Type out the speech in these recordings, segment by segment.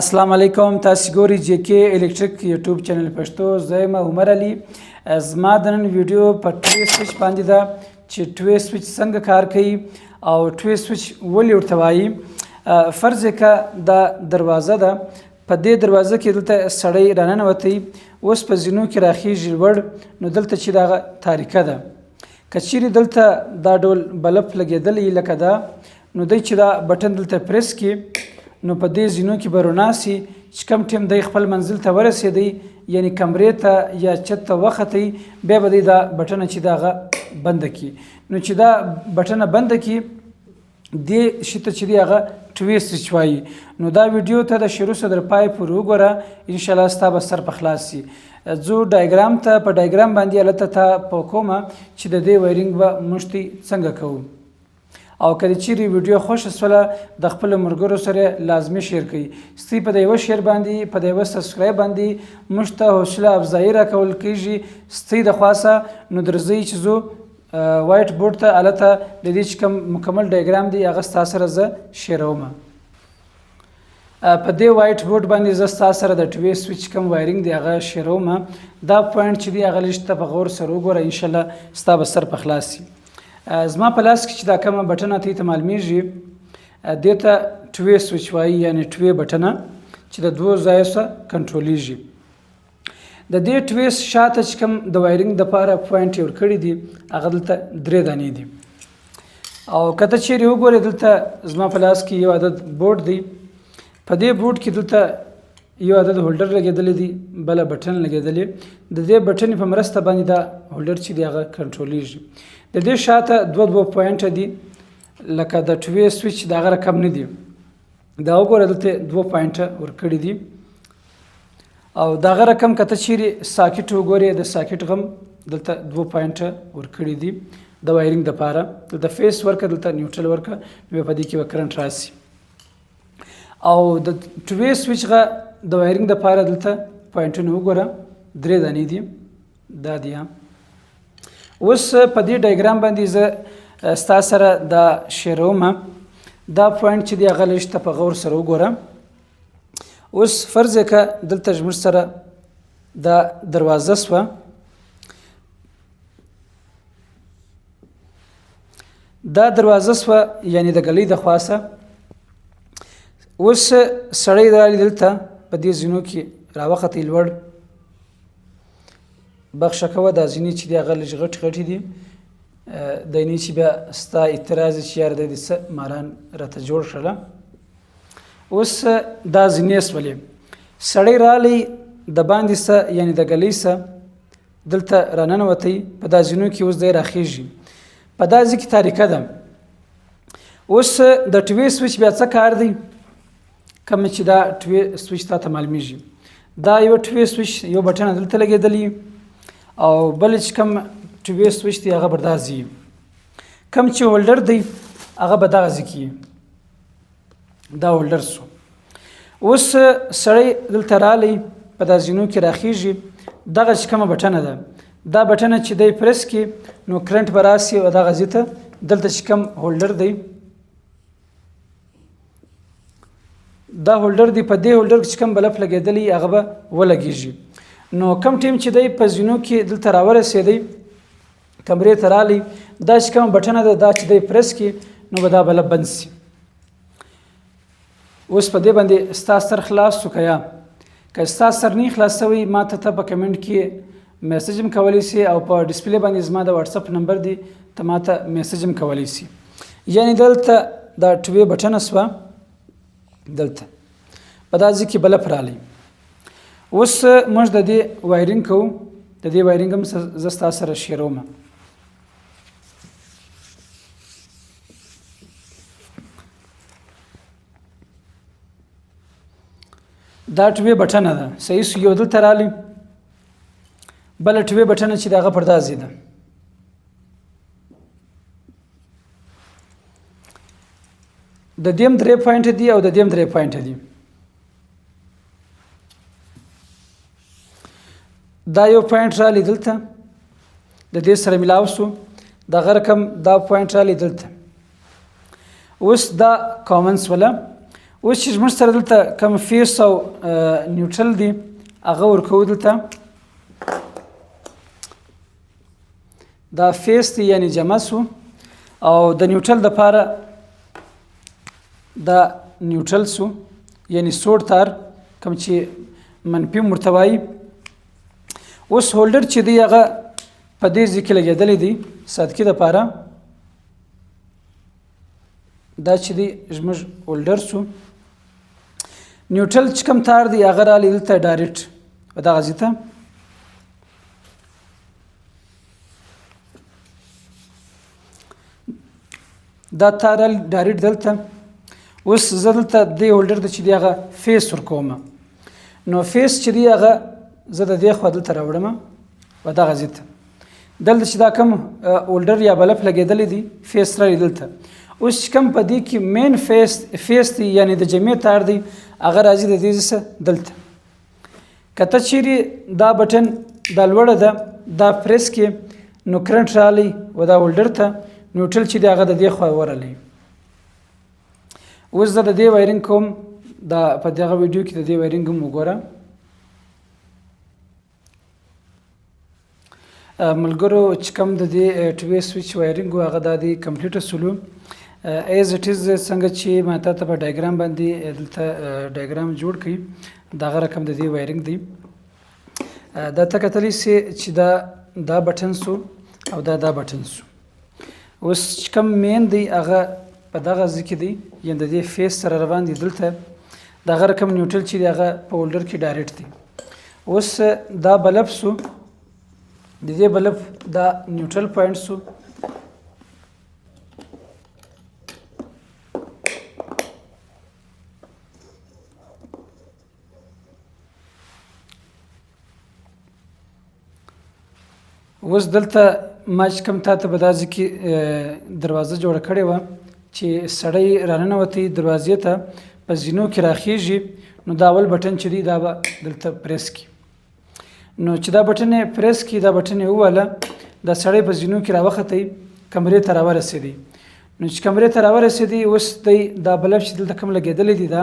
السلام علیکم، تاسو ګورئ جی کې الکتریک یوټیوب چینل پښتو. زه یم عمر علي. زما د نن ویډیو په ټوی سویچ باندې ده چې ټوی سویچ څنګه کار کوي او ټوی سویچ ولې ورته وایي. فرض که دا دروازه ده، په دې دروازه کې دلته سړی راننوتی، اوس په زینو کې راخیږي لوړ، نو دلته چې دغه تاریکه ده، که چیرې دلته دا ډول بلب لګېدلی لکه دا، نو دی چې دا بټن دلته پریس کړي نو په دې زینو کې به رڼا سي. چې کوم ټیم دی خپل منزل ته ورسېدی، یعنی کمرې ته یا چت ته وختی، بیا به دی دا بټنه چې دغه بنده کړي. نو چې دا بټنه بنده کړي، دې شي ته چې دی هغه ټوی سویچ وایي. نو دا ویډیو ته د شروع څخه تر پای پورې وګوره، انشاءالله ستا به سر په خلاص سي. ځو ډایګرام ته، په ډایګرام باندې هلته ته په کومه چې د دې وایرینګ به موږ ته څنګه کوو. او که دې چیرې ویډیو خوښه سوله، د خپلو ملګرو سره لازمي شیر کړئ. ستاسو په د یوه شیر باندې، په د یوه سبسکرایب باندې موږ ته حوصله افزایي راکول کیږي ستاسو د خوا څخه. نو درځئ چې ځو وایټ بورډ ته، هلته د دې چې کوم مکمل ډایګرام دی هغه ستا سره زه شیروم. په دې وایټ بورډ باندې زه ستا سره د ټوی سویچ کوم وایرینګ دی هغه شیروم. دا پوینټ چې دی هغه لږ ته په غور سره وګوره، انشاءالله ستا به سر په خلاص سي. زما په لاس کې چې دا کومه بټنه تی ته معلومیږي، دې ته ټوی سویچ وایي، یعنی ټوی بټنه چې د دوو ځایو څخه کنټرولیږي. د دې ټوی شاته چې کوم د وایرینګ دپاره پوینټ یې ورکړي دي هغه دلته درې دانې دي. او که ته چیرې وګورې، دلته زما په لاس کې یو عدد بورډ دی. په دې بورډ کې دلته یو عدد هولډر لګېدلی دی، بله بټن لګېدلې. د دې بټنې په مرسته باندې دا هولډر چې دی هغه کنټرولیږي. د دې شاته دوه دوه پوینټه دي، لکه د ټوی سویچ د هغه رقم نه دي. دا وګوره، دلته دوه پوینټه ورکړي دي. او د هغه رقم که ته چیرې ساکټ وګورې، د ساکټ غم دلته دوه پوینټه ورکړي دي د وایرینګ دپاره. دلته فیس ورکه، دلته نیوټرل ورکه، نو بیا په دې کې به کرنټ راسي. او د ټوی سویچ غه د وایرینګ دپاره دلته پوینټونه وګوره، درې دانې دي، دا دي. اوس په دې ډایګرام باندې زه ستا سره دا شیروم. دا پوینټ چې دی هغه لږ ته په غور سره وګوره. اوس فرض که دلته زموږ سره دا دروازه سوه، دا دروازه سوه، یعنی د ګلۍ د خوا څخه. اوس سړی راغلی دلته په دې زینو کې راوختی لوړ. بخښه کوه، دا زینې چې دي هغه لږ غټې غټې دي، دی نه چې بیا ستا اعتراض چې یاره دی دې څه ماران راته جوړ کړله. اوس دا زینې سولې، سړی راغلی د باندې څه، یعنی د ګلۍ څه دلته راننوتی په دا زینو کې. اوس دی راخیږي، په دا ځای کې تاریکه ده. اوس د ټوی سویچ بیا څه کار دی؟ کوم چې دا ټوی سویچ تا ته معلومیږي، دا یو ټوی سویچ یو بټنه دلته لګېدلی، او بل چې کوم ټوی سویچ دی هغه پر دا ځي. کوم چې هولډر دی هغه به دغه ځای کې، دا هولډر سو. اوس سړی دلته رالی په دا زینو کې راخیږي، دغه چې کومه بټنه ده، دا بټنه چې دی پرس کړي نو کرنټ به راسي او دغه ځای ته دلته چې کوم هولډر دی، دا هولډر دی، په دې هولډر کې چې کوم بلف لګېدلی هغه به ولګېږي. نو کوم ټیم چې دی په زینو کې دلته راورسېدی، کمرې ته رالی، دا چې کومه بټنه ده دا چې دی پرس کړي نو به دا بلب بند سي. اوس په دې باندې ستا سر خلاص سو که یا؟ که ستا سر نه خلاص سوی، ما ته ته په کمنټ کې میسج هم کولی سي، او په ډسپلی باندې زما د واتساپ نمبر دی، ته ما ته میسج هم کولی سي. یعنی دلته دا ټوی بټنه سوه، دلته په دا ځای کې بلب رالی. اوس موږ د دې وایرینګ کوو، د دې وایرینګ هم زه ستا سره شیروم. دا ټوی بټنه ده، صحیح سو؟ یو دلته رالی، بله ټوی بټنه چې د هغه پر دا ځای ده. د دې هم درې پوینټ دي او د دې هم درې پوینټ دي. دا یو پوینټ رالی دلته د دې سره ملاو سو، دغه رقم دا پوینټ رالی دلته. اوس دا کامن سوله. اوس چې زموږ سره دلته کوم فیس او نیوټرل دی هغه ورکوو. دلته دا فیس دی یعنی جمع سو، او د نیوټرل دپاره دا نیوټرل سو، یعنی سوړ تار کوم چې منفي هم ورته وایي. اوس هولډر چې دی هغه په دې ځای کې لګېدلی دی سادکي دپاره. دا چې دی زموږ هولډر سو. نیوټرل چې کوم تار دی هغه رالی دلته ډایرکټ په دغه ځای ته. دا تار رالی ډایرکټ دلته. اوس زه دلته دې هولډر ته چې دی هغه فیس ورکوم، نو فیس چې دی هغه زه د دې خوا دلته راوړم په دغه ځای ته. دلته چې دا کوم هولډر یا بلف لګېدلی دی فیس رالی دلته. اوس چې کوم په دې کې مین فیس دی یعنی د جمع تار دی هغه راځي د دې ځای څخه دلته. که ته چیرې دا بټن دا لوړه ده دا پریس کې، نو کرنټ رالی و دا هولډر ته، نیوټرل چې دی هغه د دې خوا ورغلی. اوس زه د دې وایرینګ کوم، دا په دغه ویډیو کې د دې وایرینګ هم وګوره. ملګرو چې کوم د دې ټوی سویچ وایرینګ و هغه دا دی کمپلیټ سولو ایز اټ از. څنګه چې ما تا ته په ډایګرام باندې دلته ډایګرام جوړ کړي دغه رقم د دې وایرینګ دی. دا ته کتلی سي چې دا دا بټن سو او دا دا بټن سو. اوس چې کوم مین دی هغه په دغه ځای کې دی، یعنی د دې فیس سره روان دی دلته. دغه رقم نیوټرل چې دی هغه په هولډر کې ډایرکټ دی. اوس دا بلب سو، د دې بلب دا نیوټرل پوینټ سو. اوس دلته ما چې کوم تا ته په دا ځای کې دروازه جوړه کړې وه چې سړی راننوتی دروازې ته په زینو کې راخیږي، نو دا اول بټن چې دی دا به دلته پریس کړي. نو چې دا بټن یې پریس کړي، دا بټن یې وواله، دا سړی په زینو کې راوختی کمرې ته راورسېدی. نو چې کمرې ته راورسېدی، اوس دی دا بلب چې دلته کوم لګېدلی دی دا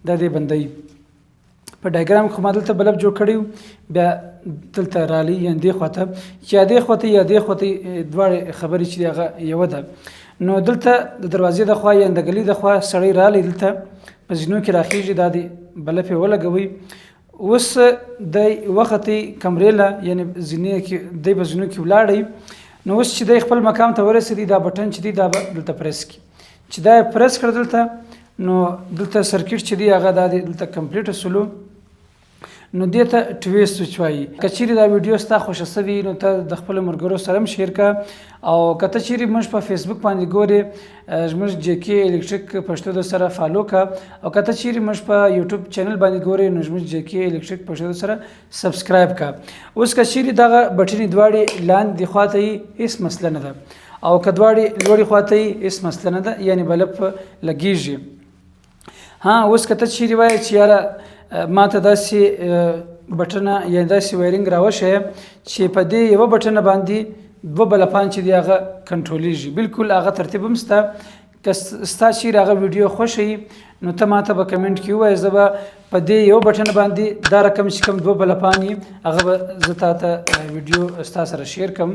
دا دی بندوي. په ډایګرام کې خو ما دلته بلب جوړ کړی و، بیا دلته رالی یعنی دې خوا ته، چې یا دې خوا ته یا دې خوا ته، دواړې خبرې چې دی هغه یوه ده. نو دلته د دروازې د خوا یا د ګلۍ د خوا سړی رالی دلته په زینو کې راخیږي، دا دی بلب یې ولګوي. اوس دی وختی کمرې له، یعنی زینې کې دی په زینو کې ولاړی. نو اوس چې دی خپل مقام ته ورسېدی، دا بټن چې دی دا به دلته پریس کړي. چې دا یې پریس کړ دلته، نو دلته سرکټ چې دی هغه دا دی دلته کمپلیټ سولو. نو دې ته ټوی سویچ وایي. که چیرې دا ویډیو ستا خوښه سوي نو ته د خپلو ملګرو سره هم شیر کړه، او که ته چیرې موږ په فیسبوک باندې ګورې زموږ جې کې الکتریک پښتو در سره فالو کړه، او که ته چیرې موږ په یوټیوب چینل باندې ګورې نو زموږ جې کې الکتریک پښتو در سره سبسکرایب کړه. اوس که چیرې دغه بټنې دواړې لاندې خواته یي هیڅ مسله نه ده، او که دواړې لوړې خواته یي هیڅ مسله نه ده، یعنې بلب لګیږي. ها اوس که ته چیرې وایې چې یاره ما ته داسې بټنه یا داسې وایرینګ راوښیه چې په دې یوه بټنه باندې دوه بلپان چې دی هغه کنټرولیږي، بالکل هغه ترتیب هم سته. که ستا چیرې هغه ویډیو خوښه وي نو ته ما ته به کمنټ کې ووایې، زه به په دې یوه بټنه باندې دا رقم چې کوم دوه بلپان یي هغه به زه تا ته ویډیو ستا سره شیر کړم.